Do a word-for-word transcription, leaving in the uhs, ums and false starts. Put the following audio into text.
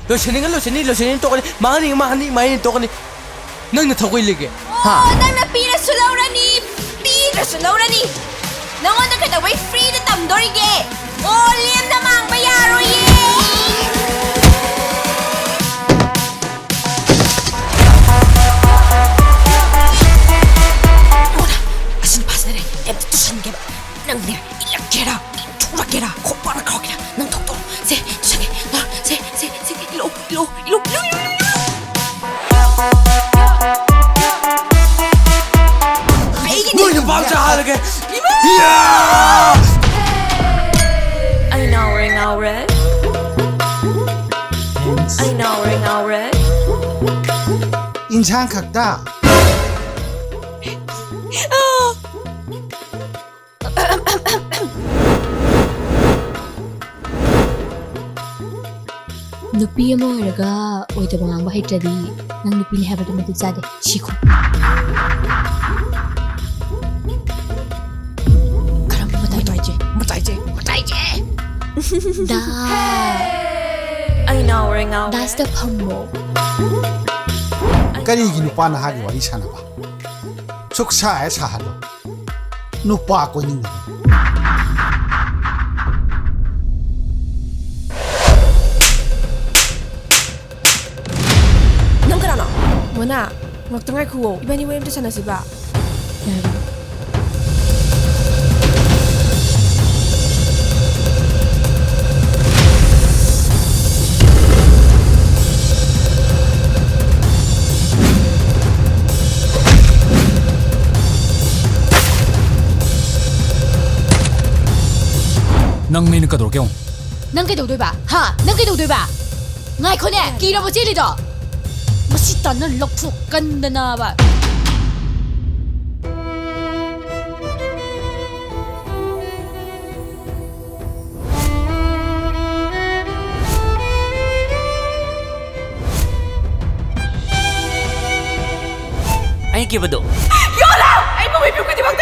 ꯂꯣꯏꯁꯟꯅꯤꯡꯉ ꯂꯣꯏꯁꯟꯅꯤ, ꯂꯣꯏꯁꯟꯅꯤꯡꯉ ꯇꯣꯛꯀꯅꯤ, ꯃꯥꯡꯍꯟꯅꯤꯡꯉ ꯃꯥꯡꯍꯟꯅꯤ, ꯃꯥꯡꯍꯟꯅꯤꯡꯉ ꯇꯣꯛꯀꯅꯤ꯫ ꯅꯪ ꯅꯊꯧ ꯀꯩ ꯂꯩꯒꯦ? ꯍꯥ? ꯑꯣ, ꯅꯪꯅ ꯄꯤꯔꯁꯨ ꯂꯧꯔꯅꯤ, ꯄꯤꯗ꯭ꯔꯁꯨ ꯂꯧꯔꯅꯤ꯫ ꯅꯪꯉꯣꯟꯗ ꯀꯩꯗꯧꯕꯩ ꯐ꯭ꯔꯤꯗ ꯇꯝꯗꯣꯔꯤꯒꯦ? ꯑꯣ, ꯂꯦꯝꯅ ꯃꯥꯡꯕ ꯌꯥꯔꯣꯏꯌꯦ꯫ ꯑꯣ, ꯑꯁꯤ ꯅꯨꯄꯥꯁꯤꯅꯅꯦ, ꯑꯝꯇ ꯇꯨꯁꯟꯒꯦꯕ꯫ ꯅꯪꯅꯦ, ꯏꯜꯂꯛꯀꯦꯔꯥ, ꯏꯟꯊꯣꯔꯛꯀꯦꯔꯥ, ꯈꯣꯡꯄꯥꯛꯅ ꯀꯥꯎꯒꯦꯔꯥ, ꯅꯪ ꯊꯣꯛꯇꯣ꯫ ꯁꯦ, ꯇꯨꯁꯟꯒꯦ꯫ ꯁꯦ, ꯁꯦ, ꯁꯦ, ꯏꯜꯂꯣ, ꯏꯜꯂꯣ, ꯏꯜꯂꯣ, ꯏꯜꯂꯣ, ꯏꯜꯂꯣ, ꯏꯜꯂꯣ꯫ ꯑꯩꯒꯤꯅꯦ꯫ ꯅꯣꯏ ꯅꯨꯄꯥ ꯃꯆꯥ ꯍꯥꯠꯂꯒꯦ꯫ ꯏꯃꯥ! ꯌꯥ! ꯑꯩ ꯉꯥꯎꯔꯦ, ꯉꯥꯎꯔꯦ꯫ ꯑꯩ ꯉꯥꯎꯔꯦ, ꯉꯥꯎꯔꯦ꯫ ꯏꯟꯁꯥꯡ ꯈꯛꯇ꯫ ꯅꯨꯄꯤ ꯑꯃ ꯑꯣꯏꯔꯒ ꯑꯣꯏꯗꯕ ꯉꯥꯡꯕ ꯍꯩꯇ꯭ꯔꯗꯤ ꯅꯪ ꯅꯨꯄꯤꯅꯤ ꯍꯥꯏꯕꯗꯨ ꯃꯇꯤꯛ ꯆꯥꯗꯦ꯫ ꯁꯤꯈꯣ꯫ ꯀꯔꯝꯕ ꯃꯇꯥꯏ? ꯃꯇꯥꯏꯁꯦ, ꯃꯇꯥꯏꯁꯦ, ꯃꯇꯥꯏꯁꯦ꯫ ꯗꯥ꯫ ꯑꯩ ꯉꯥꯎꯔꯦ, ꯉꯥꯎꯔꯦ꯫ ꯗꯥꯁꯇ ꯐꯝꯃꯣ꯫ ꯀꯔꯤꯒꯤ ꯅꯨꯄꯥ ꯅꯍꯥꯒꯤ ꯋꯥꯔꯤ ꯁꯥꯟꯅꯕ? ꯁꯨꯛꯁꯥ ꯍꯦꯛ ꯁꯥꯍꯜꯂꯣ꯫ ꯅꯨꯄꯥ ꯀꯣꯏꯅꯤꯡꯗꯕ꯫ ꯅꯪ ꯀꯅꯥꯅꯣ? ꯃꯣꯅꯥ, ꯉꯥꯛꯇ ꯉꯥꯏꯈꯨꯋꯣ꯫ ꯏꯕꯥꯅꯤ ꯋꯥꯔꯤ ꯑꯝꯇ ꯁꯥꯟꯅꯁꯤꯕ꯫ ꯅꯪ ꯃꯤꯅ ꯀꯩꯗꯧꯔꯛꯀꯦ ꯌꯦꯡꯉꯨ꯫ ꯅꯪ ꯀꯩꯗꯧꯗꯣꯏꯕ? ꯍꯥ? ꯅꯪ ꯀꯩꯗꯧꯗꯣꯏꯕ? ꯉꯥꯏꯈꯣꯅꯦ, ꯀꯤꯔꯕꯣ ꯆꯦꯜꯂꯤꯗꯣ? ꯃꯁꯤ ꯇꯥꯟꯅ ꯂꯧꯊꯣꯛ ꯀꯟꯗꯅꯕ꯫ ꯑꯩ ꯀꯤꯕꯗꯣ꯫ ꯌꯣꯜꯂꯣ! ꯑꯩ ꯃꯃꯩ ꯄꯤꯔꯛꯀꯅꯤꯕ,